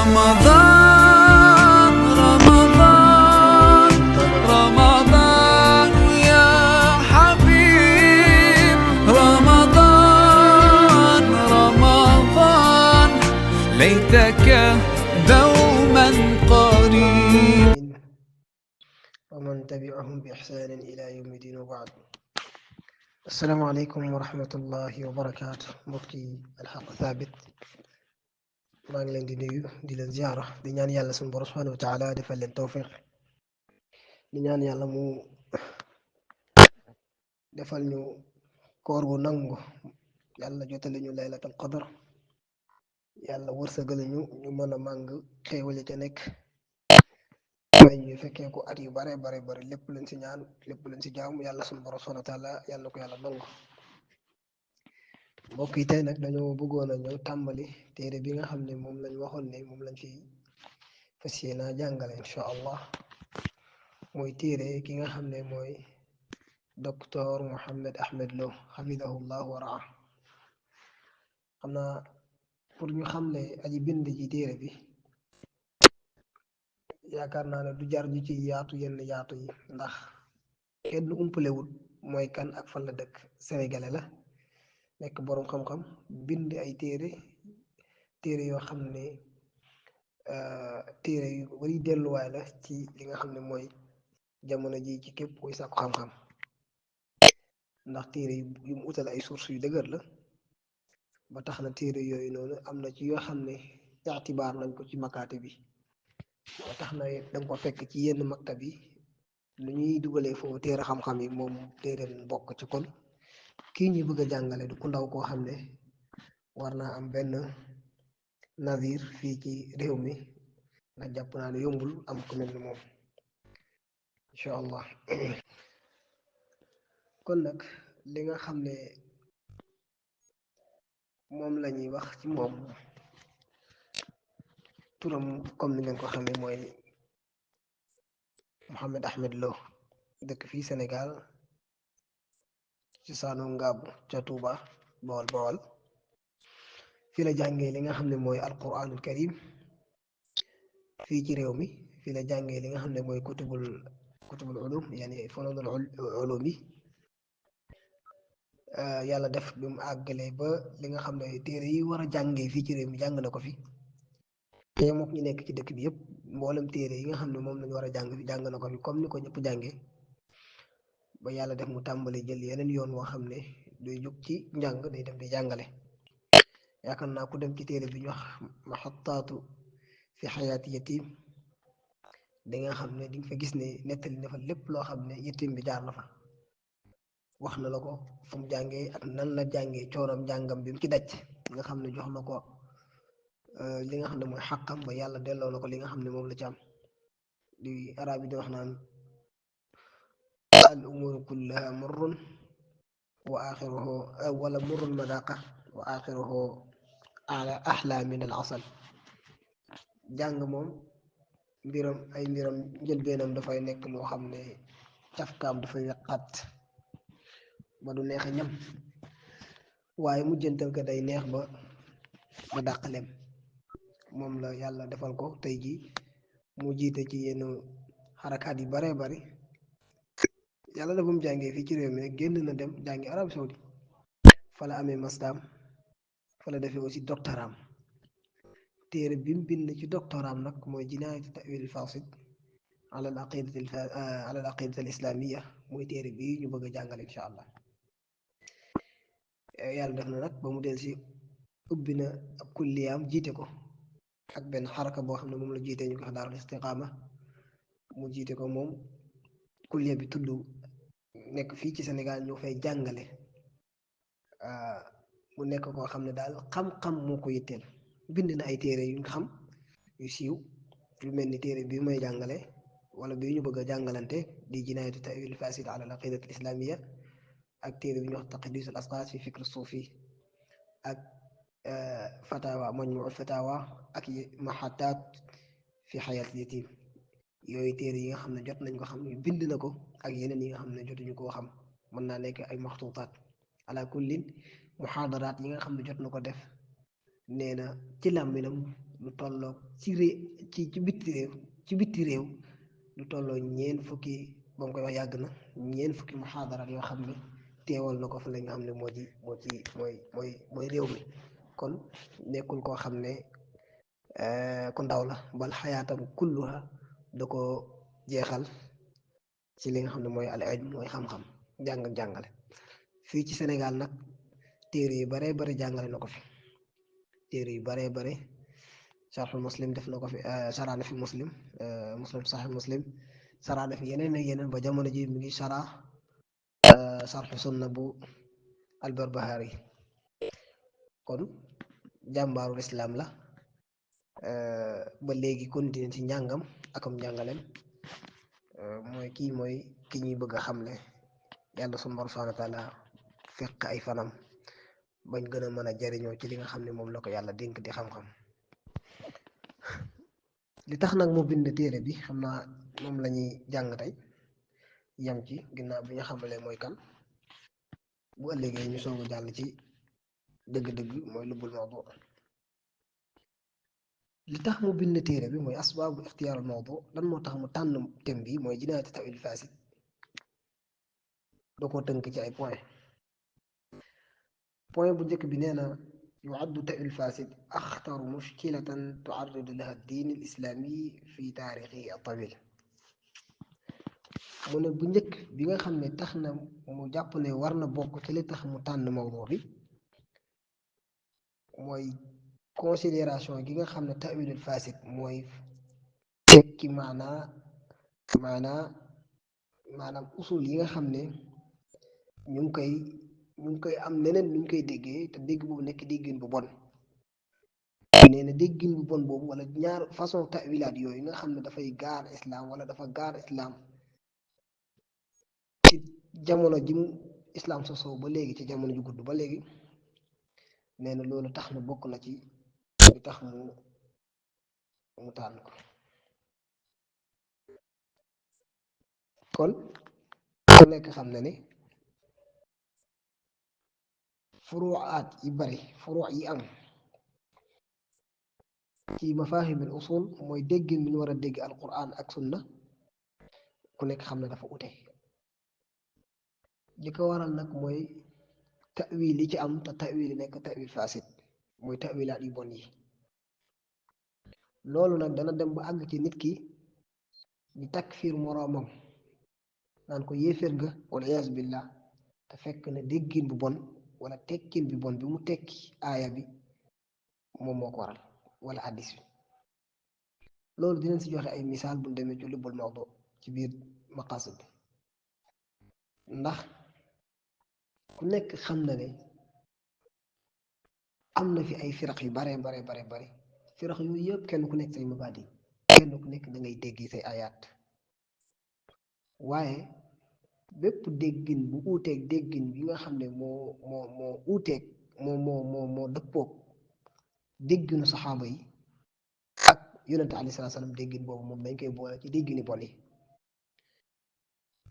رمضان رمضان رمضان يا حبيب رمضان رمضان ليتك دوما قريب ومن تبعهم بإحسان إلى يوم الدين وبعد. السلام عليكم ورحمة الله وبركاته. mbokki alxaq thabit maa ngi leen di nuyu di leen ziara di ñaan yàlla suñu borom subhanahu wa taala defal leen tawfiq di ñaan yàlla mu defal ñu koor gu nangu yàlla jotale ñu laylatul qadr yàlla wërsëgal ñu ñu mën a màng xéewale ca nekk may ñu fekkee ko at yu bare bare bare lépp leen si ñaan lépp leen si jaamu yàlla suñu borom subhanahu wa taala yàlla ko yàlla nangu. mbokk yi tey nag dañoo bëggoon a ñëw tàmbali téere bi nga xam ne moom lañ waxoon ne moom lañ fi fas yéene jàngale incha allah mooy téere ki nga xam ne mooy docteur Mohamed Ahmed Lo xafidahullah wa raa. xam naa pour ñu xam ne aji bind ci téere bi yaakaar naa ne du jar ñu ci yaatu yenn yaatu yi ndax kenn umpalewut mooy kan ak fan la dëkk. sénégalais la nekk boroom xam-xam bind ay téere yoo xam ne téere yu bari delluwaay la ci li nga xam ne mooy jamono ji ci képp kuy sàkku xam-xam ndax téere yu mu utal ay sources yu dëgër la ba tax na téere yooyu noonu am na ci yoo xam ne itibaar nañ ko ci makaate bi ba tax na danga ko fekk ci yenn maktab yi lu ñuy dugalee foofu téere xam-xam yi moom téere bokk ci. kon kii ñu bëgg a jàngale du ku ndaw koo xam ne war naa am benn nazir fii ci réew mi ndax jàpp naa ne yombul am ku mel ni moom incha allah. kon nag li nga xam ne moom la ñuy wax ci moom turam comme ni ngeen ko xamee mooy Mohamed Ahmed Lo dëkk fii Sénégal ci saanu Ngaabu ca Tuuba Bawol Bawol fii la jàngee li nga xam ne mooy alquranul karim fii ci réew mi fii la jàngee li nga xam ne mooy kutubul ulum yani fanadul ulum yi yàlla def bi mu àggalee ba li nga xam ne téere yi war a jàngee fii ci réew mi jàng na ko fi te mook ñu nekk ci dëkk bi yëpp mboolem téere yi nga xam ne moom lañu war a jàng fi jàng na ko fi comme ni ko ñëpp jàngee ba yàlla def mu tàmbali jël yeneen yoon woo xam ne duy jóg ci njàng day dem di jàngale. yaakaar naa ku dem ci téere bi ñu wax maxataatu fi xayaati yatim di nga xam ne di nga fa gis ne nettali na fa lépp loo xam ne yatim bi jaar na fa wax na la ko fu mu jàngee ak nan la jàngee coonoom jàngam bi mu ci daj nga xam ne jox na ko li nga xam ne mooy xàqam ba yàlla delloo na ko li nga xam ne moom la ci am. di arab yi di wax naan al umuru kullaha murrun wa axiruhu wala murrun madaqa wa axiruhu ahla min al asal. jàng moom mbiram njëlbeenam dafay nekk loo xam ne cafkaam dafay xat ba du neex a ñam waaye mujjantal ko day neex ba dàqaleem. moom la yàlla defal ko tey ji mu jiite ci yenn xarakaat yu baree bari. yàlla dafa mu jàngee fii ci réew mi rek génn na dem jàngi Arabie Saoudi fa la amee mastaam fa la defee aussi doctoram. téere bi mu bind ci doctoram nag mooy jinaayatu ta'wil fasid ala al aqidati al islamia mooy téere bii ñu bëgg a jàngale incha allah. yàlla def na nag ba mu del si ubbi na ab kulliyaam jiite ko ak benn xaraka boo xam ne moom la jiite ñu ko wax daarul istiqaama mu jiite ko moom kulliya bi tudd nekk fii ci Sénégal ñu fay jàngale. mu nekk koo xam ne daal xam-xam moo ko yitteel bind na ay téere yu nga xam yu siiw yu mel ni téere bi may jàngale wala bi ñu bëgg a jàngalante di jinaayatu ta'wil fasid ala al aqidati al islamia ak téere bi ñu wax taqdis al asqaas fi fikr suufi ak fatawa majmuu fatawa ak maxataat fi xayaat yatim. yooyu téere yi nga xam ne jot nañ ko xam bind na ko ak yeneen yi nga xam ne jotuñu koo xam mën naa nekk ay maxtuutaat ala kullin muxaadaraat yi nga xam ne jot na ko def nee na ci làmminam lu tolloo ci bitti réew lu tolloo ñeen fukki ba mu koy wax yàgg na ñeen fukki muhaadara yoo xam ne teewal na ko fa la nga xam ne mooy réew mi kon nekkul koo xam ne ku ndaw la bal xayaatam kulluha da ko jeexal ci li nga xam ne mooy al ilm mooy xam-xam jàng ak jàngale fii ci Sénégal nag téere yu baree bari jàngale na ko fi téere yu baree bari sharxul muslim def na ko fi sara na fi muslim saxi muslim sara na fi yeneen ak yeneen ba jamono ji mi ngi sara sharxu sunna bu albarbahari kon jàmbaarul islaam la ba léegi continué ci njàngam akum njàngaleem mooy ki ñuy bëgg a xamle yàlla sunu Boroom subhaanahu wa taala fekk ay fanam bañ gën a mën a jariñoo ci li nga xam ne moom la ko yàlla dénk di xam-xam li tax nag mu bind téere bi xam naa moom la ñuy jàng tey yam ci ginnaaw bi ñu xamalee mooy kan bu ëllëgee ñu soog a jàll ci dëgg-dëgg mooy lubbul mawdu li tax mu bind téere bi mooy asbaabu ixtiyaarul mawdu lan moo tax mu tànn thème bi mooy jinaayatu tawil fasid doo ko tënk ci ay point bu njëkk bi nee na yuaddu tawil fasid axtaru mushkilatan tuarridu laha diin al islaami fi taarixi tawil mu ne bu njëkk bi nga xam ne tax na mu jàpp ne war na bokk ci li tax mu tànn mawdu bi mooy considération gi nga xam ne tawilul fasid mooy tekki maanaam usul yi nga xam ne ñu ngi koy am neneen ñu koy déggee te dégg boobu nekk déggin bu bon nee na déggin bu bon boobu wala ñaar façon tawilaat yooyu nga xam ne dafay gaar islam wala dafa gaar islam ci jamono ji mu islam sosoo ba léegi ci jamono ju gudd ba léegi nee na loolu tax na bokk na ci li tax mu tànn ko kon ku nekk xam na ne furuaat yi bari furuu yi am ci mafahimil usul mooy déggin bi ñu war a dégg alquran ak sunna ku nekk xam na dafa ute li ko waral nag mooy tawil yi ci am te tawil yi nekk tawil fasid mooy tawilaat yu bon yi loolu nag dana dem ba àgg ci nit ki di takfiir moroomam naan ko yéeféer nga wala iyaazu billah te fekk na déggin bu bon wala tekkin bi bon bi mu tekki aaya bi moom moo ko waral wala addis bi loolu dinañ si joxe ay misaal bu demee ci lubbul mawdu ci biir maqasid bi ndax ku nekk xam na ne am na fi ay firaq yu bare firaq yooyu yëpp kenn ku nekk say mabaadi kenn ku nekk da ngay dégg say ayaat waaye bépp déggin bu uuteeg déggin bi nga xam ne moo uuteeg moo dëppoog dégginu saxaaba yi ak yonente alayhi salaatu salaam déggin boobu moom dañ koy boole ci déggini bon yi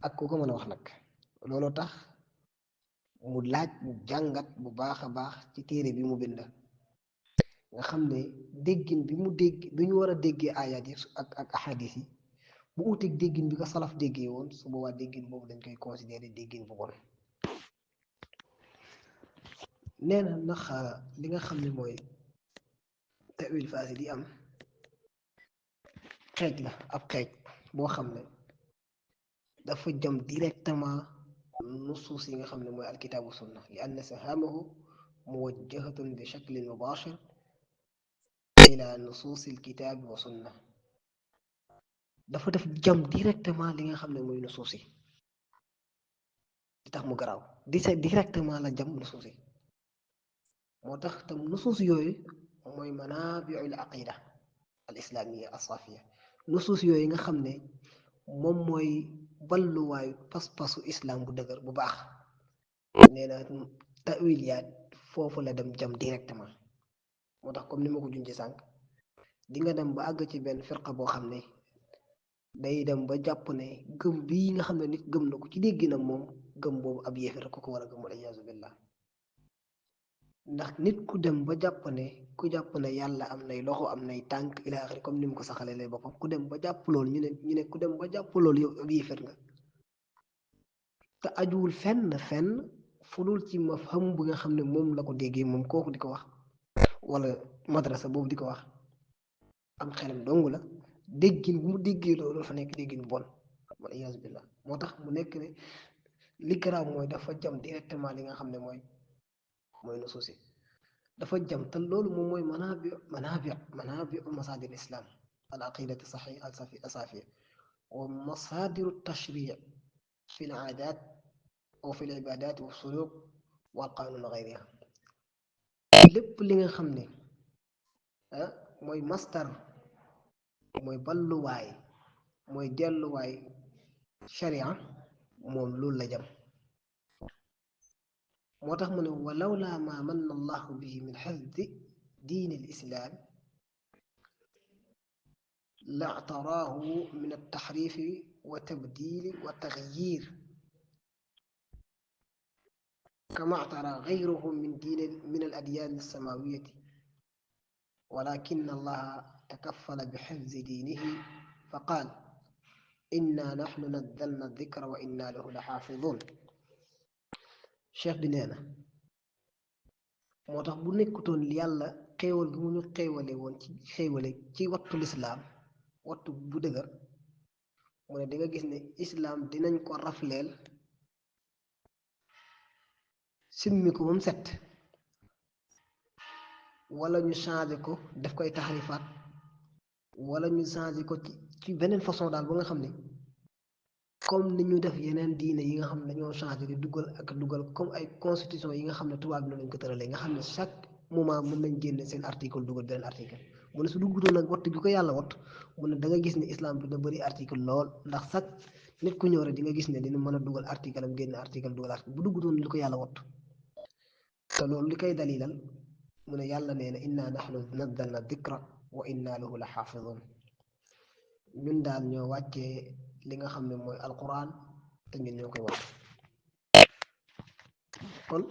ak ku ko mën a wax nag looloo tax mu laaj mu jàngat bu baax a baax ci téere bi mu bind nga xam ne déggin bi mu dégg bi ñu war a déggee ayaat yi ak ahadis yi bu uuteeg déggin bi ko salaf déggee woon su boobaa déggin boobu dañ koy considéré déggin bu bon nee na ndax li nga xam ne mooy tawil fasid yi am xeej la ab xeej boo xam ne dafa jëm directement nusuus yi nga xam ne mooy alkitaabu sunna li anna sahaamahu muwajjahatun bi shaklin mubashir ila nusuusi alkitaabi wa sunna dafa def jëm directement li nga xam ne mooy nusuus yi di tax mu garaaw directement la jëm nusuus yi moo tax tam nusuus yooyu mooy manaabiul aqida al islaamiya as-saafiya nusuus yooyu nga xam ne moom mooy balluwaayu pas-pasu islam bu dëgër bu baax nee na tawil yaat foofu la dem jëm directement moo tax comme ni ma ko junjee sànq di nga dem ba àgg ci benn firqa boo xam ne day dem ba jàpp ne gëm bii nga xam ne nit gëm na ko ci dégg na moom gëm boobu ab yéefar ko war a gëm wal iyaazu billah ndax nit ku jàpp ne yàlla am nay loxo am nay tànk ila axiri comme ni mu ko saxalee boppam ku dem ba jàpp loolu ñu ne ku dem ba jàpp loolu yow ab yéefar nga te ajuwul fenn fu dul ci mafham bi nga xam ne moom la ko déggee moom kooku di ko wax wala madrasa boobu di ko wax am xelam dong la déggin bu mu déggee loolu dafa nekk déggin bon wala iyaazu billah moo tax mu nekk ne li garaaw mooy dafa jam directement li nga xam ne mooy nusuus yi dafa jam te loolu moom mooy manaabi masaadir islam al aqidati saxi al safi asafia wa masadiru tashric fi l aadat aw fi l ibadat wa suluk wal qanun gayriha lépp li nga xam ne mooy mastar mooy balluwaay mooy delluwaay sharia moom loolu la jam moo tax mu ne walawla ma manna allahu bihi min xifdi diini lislaam la actaraahu min altaxrifi wa tabdili wa taxyir kama actara gayruhu min aladyaan alsamawiyati walakin allaha takafala bixifdi diinihi faqaal inna naxnu nazzalna dikra wa inna lahu la xaafidun cheikh bi nee na moo tax bu nekkutoon yàlla xéewal gi mu ñu xéewale woon ci xéewale ci wattu lislaam wattu bu dëgër mu ne di nga gis ne islaam dinañ ko rafleel simmi ko ba mu set wala ñu changé ko daf koy taxarifaat wala ñu changé ko ci beneen façon daal ba nga xam ne comme ni ñu def yeneen diine yi nga xam ne dañoo changé di dugal comme ay constitution yi nga xam ne tubaab bi noonu lañ ko tëralee nga xam ne chaque moment mën nañ génne seen article dugal beneen article mu ne su duggutoon nag wattu bi ko yàlla watt mu ne da nga gis ne islam dina bëri article lool ndax chaque nit ku ñëw rek di nga gis ne dina mën a dugal article am génne article dugal article bu duggutoon li ko yàlla watt te loolu li koy dalilal mu ne yàlla nee na inna nahnu nazzalna dikra wa inna lahu la xaafidun ñun daal ñoo wàccee li nga xam ne mooy alquran te ñun ñoo koy wax kon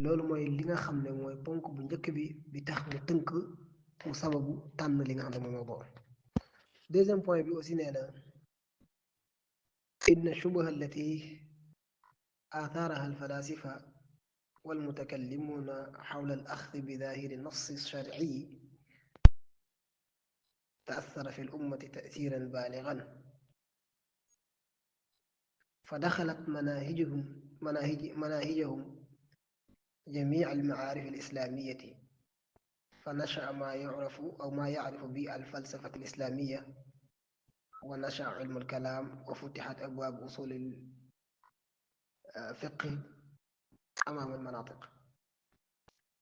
loolu mooy li nga xam ne mooy ponk bu njëkk bi tax mu tënk mu sababu tànn li nga xam ne moom moo boobu deuxième point bi aussi nee na inna shubaha allati aathaaraha alfalasifa والمتكلمون حول الأخذ بظاهر النص الشرعي تأثر في الأمة تأثيرا بالغا فدخلت مناهجهم جميع المعارف الإسلامية فنشأ ما يعرف به الفلسفة الإسلامية ونشأ علم الكلام وفتحت أبواب أصول الفقه أمام المناطق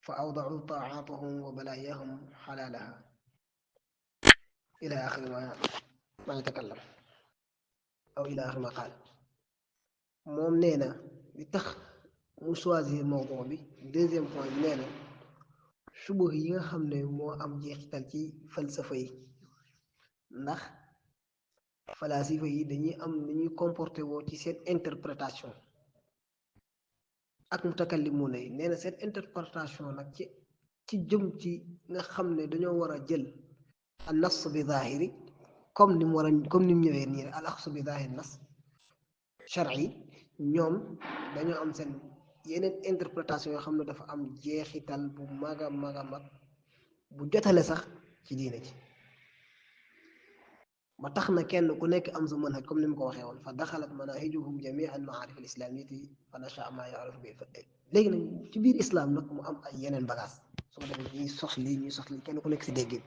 فأوضعوا طاعاتهم وبلاياهم حلالها إلى آخر ما يتكلم أو إلى آخر ما قال moom nee na li tax mu choisir mawduu bi deuxième point bi nee na subuh yi nga xam ne moo am jeexital ci falsafa yi ndax falasifa yi dañuy am ni ñuy comporté woo ci seen interprétation ak mutakallimuuna yi nee na seen interprétation nag ci jëm ci nga xam ne dañoo war a jël an nas bi zaahiri comme ni mu ñëwee nii al axsu bi zaahiri nas shar'i ñoom dañoo am seen yeneen interprétation yoo xam ne dafa am jeexital bu mag a mag bu jotale sax ci diine ji ba tax na kenn ku nekk am sa manhaj comme ni mu ko waxee woon fa daxalat manahijuhum jamia al maarif al islamiyati fa nasha ma yaaruf bi léegi nag ci biir islam nag mu am ay yeneen bagage su ko defee ñuy sos lii kenn ku nekk si déggin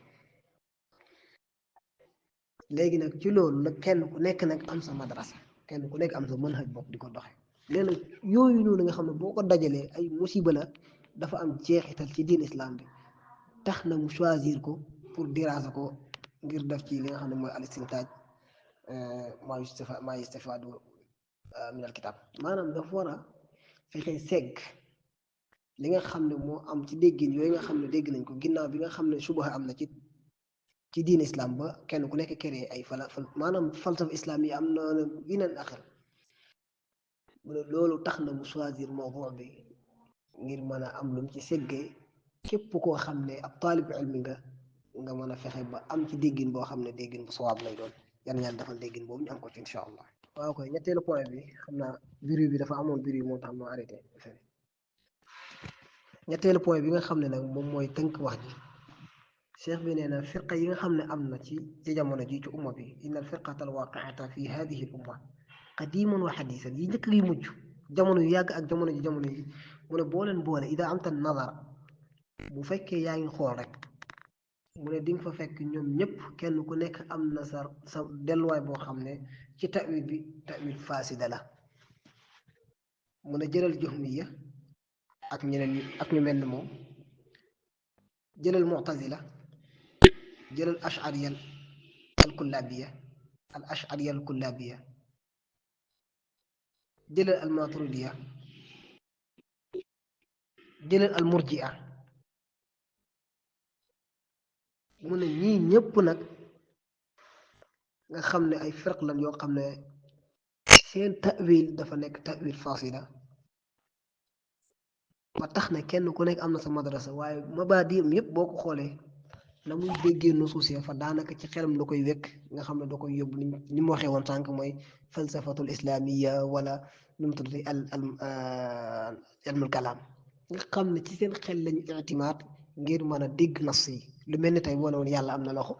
léegi nag ci loolu nag kenn ku nekk nag am sa madrasa kenn ku nekk am sa manhaj bopp di ko doxe léegi nag yooyu noonu nga xam ne boo ko dajalee ay musiba la dafa am jeexital ci diin islam bi tax na mu choisir ko pour diraasa ko ngir def ci li nga xam ne mooy al istintaaj maa yustafaadu min al kitab maanaam dafa war a fexe segg li nga xam ne moo am ci déggin yooyu nga xam ne dégg nañ ko ginnaaw bi nga xam ne subaha am na ci diin islam ba kenn ku nekk créé ay maanaam falsafa islam yi am na yeneen axir mu ne loolu tax na mu choisir mawduu bi ngir mën a am lum ci séggee képp koo xam ne ab taalib ilmi nga mën a fexe ba am ci déggin boo xam ne déggin bu sawaab lay doon yan ñaan defal déggin boobu ñu am ko ci incha allah. waaw koy ñetteelu point bi xam naa bruit bi dafa amoon bruit moo tax ma arrêté ñetteelu point bi nga xam ne nag moom mooy tënk wax ji cheikh bi nee na firqa yi nga xam ne am na ci jamono ji ci umma bi inna al firqata al waqiata fi hadihi al umma qadiman wa xadisan yi njëkk yi mujj jamono yu yàgg ak jamono yi mu ne boo leen boole ida amta nazar bu fekkee yaa ngi xool rek mu ne di nga fa fekk ñoom ñëpp kenn ku nekk am na sa delluwaay boo xam ne ci tawil bi tawil faasida la mu ne jëlal juhmiya ak ñeneen ak ñu mel ni moom jëlal mu'tazila jëlal ashariya al kullabiya al ashariya al kullabiya jëlal al maturidiya jëlal al murji'a mu ne ñii ñëpp nag nga xam ne ay firq lan yoo xam ne seen tawil dafa nekk tawil fasida ba tax na kenn ku nekk am na sa madrasa waaye mabaadiim yëpp boo ko xoolee la muy déggee nusuus ya fa daanaka ci xelam la koy wekk nga xam ne da koy yóbbu ni mu waxee woon sànq mooy falsafatul islamiya wala nu mu tuddati ilmul kalaam nga xam ne ci seen xel lañu itimaat ngir mën a dégg nas yi lu mel ni tey boo ne woon yàlla am na loxo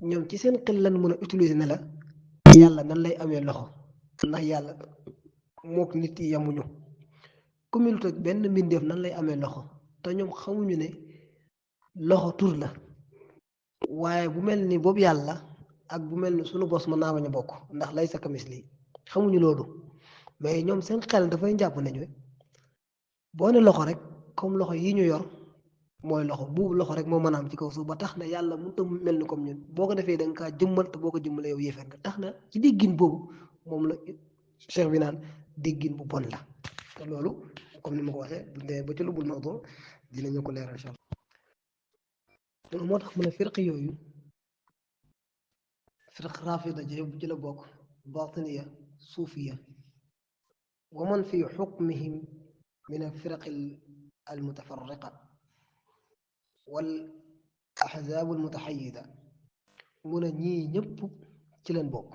ñoom ci seen xel lan mën a utiliser ne la yàlla nan lay amee loxo ndax yàlla mook nit yi yamuñu communauté benn mbindeef nan lay amee loxo te ñoom xamuñu ne loxo tur la waaye bu mel ni boobu yàlla ak bu mel ni sunu bos mën naa bañ a bokk ndax lay sa kamis lii xamuñu loolu mais ñoom seen xel dafay jàpp nañu boo ne loxo rek comme loxo yi ñu yor mooy loxo buubu loxo rek moo mën a am ci kaw suuf ba tax na yàlla mënut a mel ni comme ñun boo ko defee da nga kaa jëmmal te boo ko jëmmalee yow yéefar nga tax na ci déggin boobu moom la cheikh bi naan déggin bu bon la te loolu comme ni ma ko waxee bu dee ba ci lubul mawdu dinañu ko leeral incha allah moo tax mu ne firq yooyu firq rafida ci la bokk batiniya suufiya wa man fi xukmihim min alfiraq almutafarriqa wal ahzaab almutaxayida mu ne ñii ñëpp ci leen bokk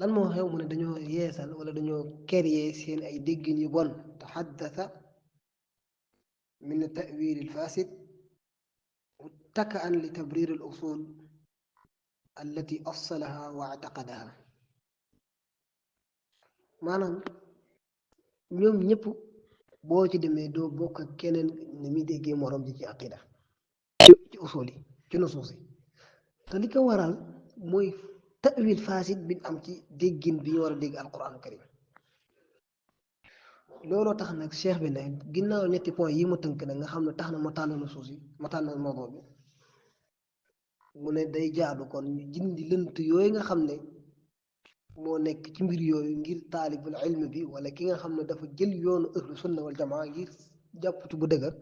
lan moo xew mu ne dañoo yeesal wala dañoo créer seen ay déggin yu bon taxaddasa min tawil alfasid muttakaan li tabrir al usul allati assalaha wa ataqadaha maanaam ñoom ñëpp boo ci demee doo bokk ak keneen ni muy déggee morom ji ci aqida ci usul yi ci nusuus yi te li ko waral mooy tawil fasid bi am ci déggin bi ñu war a dégg alquran karim looloo tax nag cheikh bi ne ginnaaw ñetti point yi ma tënk nag nga xam ne tax na ma tànn nusuus yi ma tànn mawdu bi mu ne day jaadu kon ñu jindi lënt yooyu nga xam ne moo nekk ci mbir yooyu ngir taalibul ilm bi wala ki nga xam ne dafa jël yoonu ahlu sunna wal jamaa ngir jàppatu bu dëgër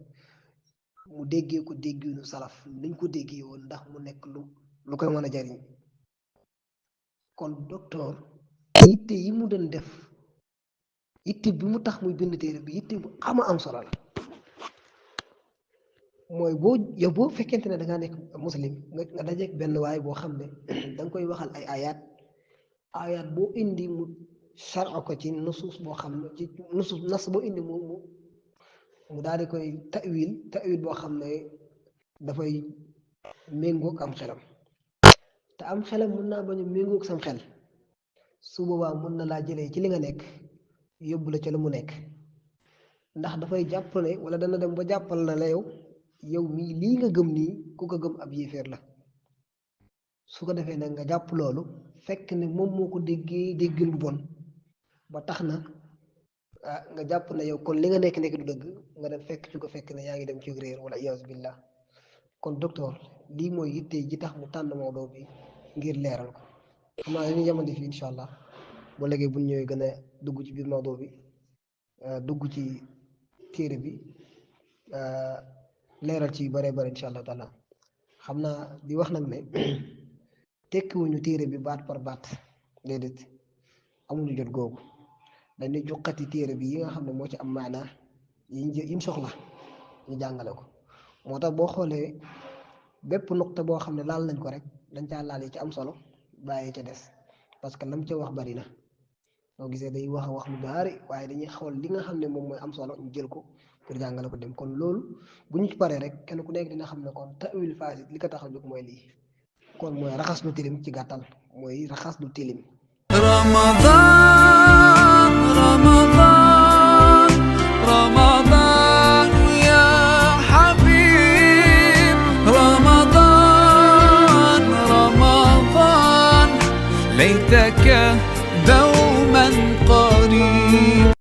mu déggee ko dégginu salaf niñ ko déggee woon ndax mu nekk lu koy mën a jariñ kon docteur yitte yi mu doon def yitte bi mu tax muy bind téere bi yitte bu ama am solo la mooy boo fekkente ne da ngaa nekk muslim nga dajeek benn waay boo xam ne da nga koy waxal ay ayat boo indi mu shar'a ko ci nusuus boo xam ne ci nusuus nas boo indi mu daal di koy ta'wil boo xam ne dafay méngoog am xelam te am xelam mën naa bañ a méngoog sam xel su boobaa mën na laa jëlee ci li nga nekk yóbbu la ca la mu nekk ndax dafay jàpp ne wala dana dem ba jàppal na la yow mii lii nga gëm nii ku ko gëm ab yéeféer la su ko defee nag nga jàpp loolu fekk ne moom moo ko déggee déggin bu bon ba tax na nga jàpp ne yow kon li nga nekk du dëgg nga dem fekk ci ko fekk ne yaa ngi dem ci réer wala iyaazu billah kon docteur lii mooy yitte ji tax mu tànn mawdoo bi ngir leeral ko xam naa dañuy yemandi fii incha allah ba léegi bu ñëwee gën a dugg ci biir mawdoo bi dugg ci téere bi leeral ci bare bare incha allah taala xam naa di wax nag ne tekkiwuñu téere bi baat par baat déedéet amuñu jot googu dañuy joxati téere bi yi nga xam ne moo ci am maanaa yiñ soxla ñu jàngale ko moo tax boo xoolee bépp nuqte boo xam ne laal nañ ko rek dañ caa laal yi ci am solo bàyyi ca des parce que lam ca wax bari na soo gisee day wax a wax lu bari waaye dañuy xool li nga xam ne moom mooy am solo ñu jël ko pour jàngale ko dem kon loolu bu ñu ci paree rek kenn ku nekk dina xam ne kon ta'wil fasid li ko tax a jóg mooy lii kon mooy raxas lu tilim ci gàttal mooy raxas lu tilim رمضان رمضان رمضان يا حبيب رمضان رمضان ليتك دوما